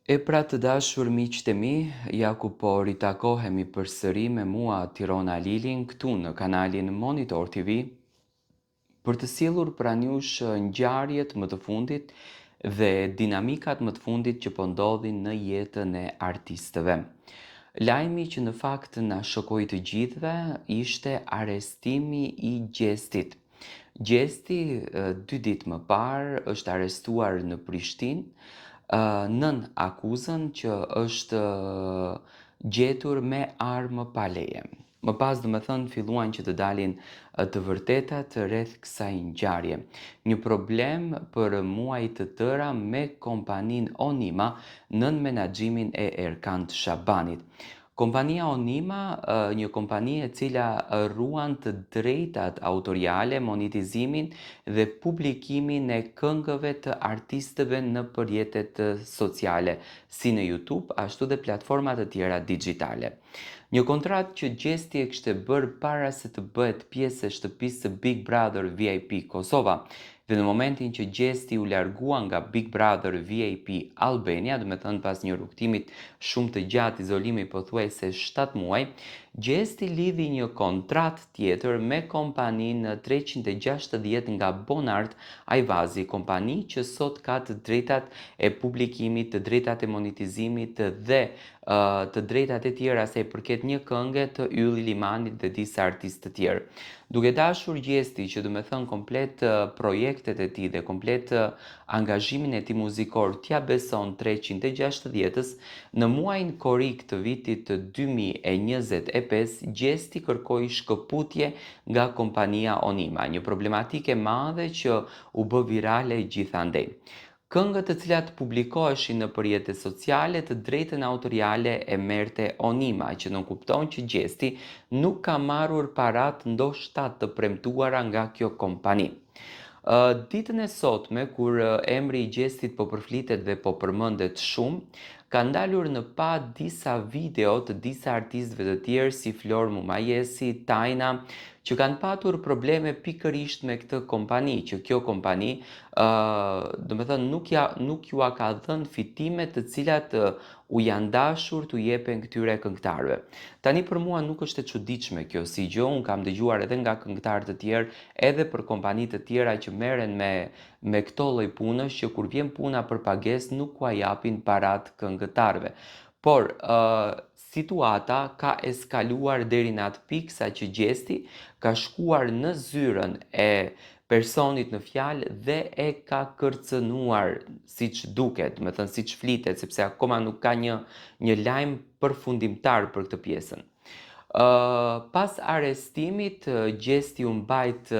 E pra të dashur miqtë e mi, ja ku po ritakohemi përsëri me mua Tirona Lilin këtu në kanalin Monitor TV për të sjellur pranë jush ngjarjet më të fundit dhe dinamikat më të fundit që po ndodhin në jetën e artistëve. Lajmi që në fakt na shokoi të gjithëve ishte arrestimi i Gjestit. Gjesti dy ditë më parë është arrestuar në Prishtinë nën akuzën që është gjetur me armë pa leje. Më pas domethënë filluan që të dalin të vërtetat rreth kësaj ngjarje. Një problem për muaj të tëra me kompaninë Onima nën menaxhimin e Erkand Shabanit. Kompania Onima, një kompani e cila ruan të drejtat autoriale, monetizimin dhe publikimin e këngëve të artistëve nëpër rrjetet sociale, si në YouTube, ashtu dhe platforma të tjera dixhitale. Një kontratë që Gjesti e kishte bërë para se të bëhet pjesë e shtëpisë së Big Brother VIP Kosova, Dhe në momentin që Gjesti u largua nga Big Brother VIP Albania, domethënë pas një rrugëtimit shumë të gjatë izolimi pothuajse 7 muaj, Gjesti lidhi një kontratë tjetër me kompaninë 360 nga Bonard Ajvazi, kompani që sot ka të drejtat e publikimit, të drejtat e monetizimit dhe të drejtat e tjera sa i përket një kënge të Ylli Limanit dhe disa artistë të tjerë. Duke dashur Gjesti që domethënë komplet projektet e tij dhe komplet angazhimin e tij muzikor t'ia beson 360-ës, në muajin korrik të vitit 2025 Gjesti kërkoi shkëputje nga kompania Onima, një problematikë e madhe që u bë virale gjithandej. Këngët të cilat publikoheshin nëpër rrjete sociale të drejtën autoriale e merrte Onima, që nënkupton që Gjesti nuk ka marrur paratë ndoshta të premtuara nga kjo kompani. Ditën e sotme, kur emri i Gjestit po përflitet dhe po përmendet shumë, kanë dalur në pah disa video të disa artistëve të tjerë si Flor Mumajesi, Tajna, që kanë patur probleme pikërisht me këtë kompani, që kjo kompani, ë, domethënë nuk ja nuk jua ka dhënë fitimet të cilat u janë dashur t'u jepen këtyre këngëtarëve. Tani për mua nuk është e çuditshme kjo si gjë, unë kam dëgjuar edhe nga këngëtarë të tjerë, edhe për kompani të tjera që merren me me këto lloj punësh që kur vjen puna për pagesë nuk ua japin paratë këngëtarëve. Por, ë, situata ka eskaluar deri në atë pikë sa që Gjesti ka shkuar në zyrën e personit në fjalë dhe e ka kërcënuar, siç duket, domethënë siç flitet, sepse akoma nuk ka një një lajm përfundimtar për këtë pjesën. Uh, pas arrestimit, Gjesti u mbajt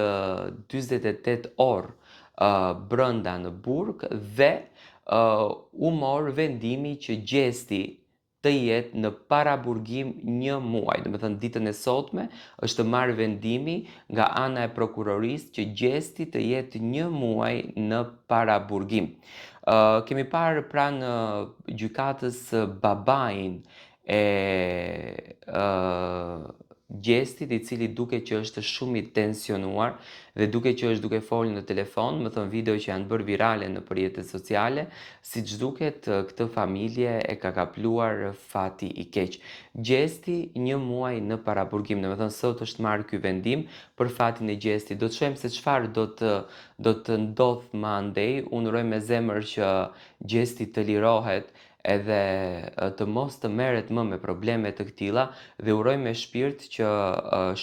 48 orë uh, brenda në burg dhe uh, u mor vendimi që Gjesti të jetë në paraburgim një muaj. Domethënë ditën e sotme është marrë vendimi nga ana e prokurorisë që Gjesti të jetë një muaj në paraburgim. Uh, kemi parë pranë gjykatës babain e uh, Gjestit i cili duket që është shumë i tensionuar dhe duket që është duke folë në telefon, domethënë video që janë bërë virale nëpër rrjetet sociale, siç duket këtë familje e ka kapluar fati i keq. Gjesti një muaj në paraburgim, domethënë sot është marrë ky vendim për fatin e Gjestit. Do të shohim se çfarë do të do të ndodhë më andej. Unë uroj me zemër që Gjesti të lirohet edhe të mos të merret më me probleme të këtilla dhe uroj me shpirt që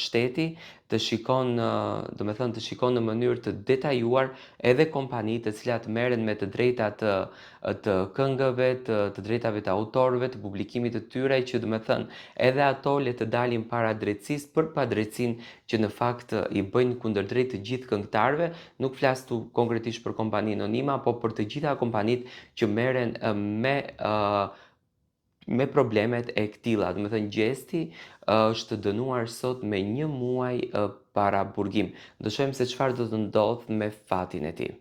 shteti të shikon, domethënë të shikon në mënyrë të detajuar edhe kompanitë të cilat merren me të drejta të të këngëve, të të drejtave të autorëve, të publikimit të tyre, që domethënë edhe ato le të dalin para drejtësisë për padrejtësinë që në fakt i bëjnë kundërdrejt të gjithë këngëtarëve, nuk flas këtu konkretisht për kompaninë Onima, po për të gjitha kompanitë që merren me me problemet e këtilla. Domethënë Gjesti është dënuar sot me një muaj paraburgim. Do shohim se çfarë do të ndodhë me fatin e tij.